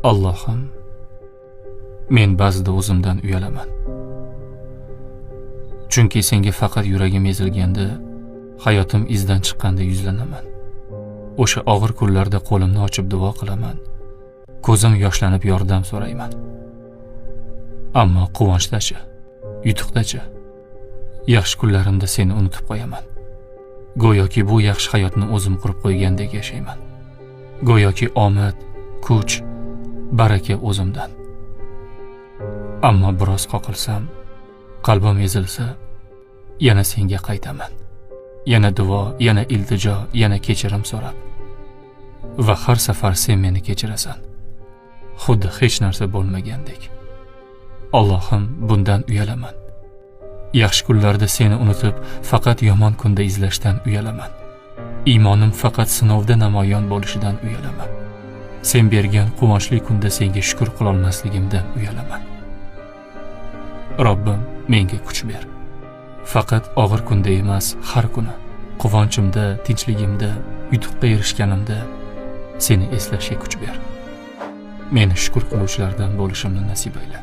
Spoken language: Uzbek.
Allohim, men ba'zida o'zimdan uyalaman. Chunki senga faqat yuragim ezilganda, hayotim izdan chiqqanda yuzlanaman. O'sha og'ir kunlarda qo'limni ochib duo qilaman. Ko'zim yoshlanib yordam so'rayman. Ammo quvonchdachi, yutuqdachi, yaxshi kunlarimda seni unutib qo'yaman. Go'yoki bu yaxshi hayotni o'zim qurib qo'ygandek yashayman. Go'yoki omad, kuch, baraka o'zimdan. Ammo biroz qoqilsam, qalbim ezilsa, yana senga qaytaman. Yana duo, yana iltijo, yana kechirim so'rab. Va har safar sen meni kechirasan. Xuddi hech narsa bo'lmagandek. Allohim, bundan uyalaman. Yaxshi kunlarda seni unutib, faqat yomon kunda izlashdan uyalaman. Iymonim faqat sinovda namoyon bo'lishidan uyalaman. Sen bergan quvonchli kunda senga shukr qilolmasligimdan uyalaman. Robbim, menga kuch ber. Faqat og'ir kunda emas, har kuni quvonchimda, tinchligimda, yutuqqa erishganimda seni eslashga kuch ber. Meni shukr qiluvchilardan bo'lishimni nasib ayla.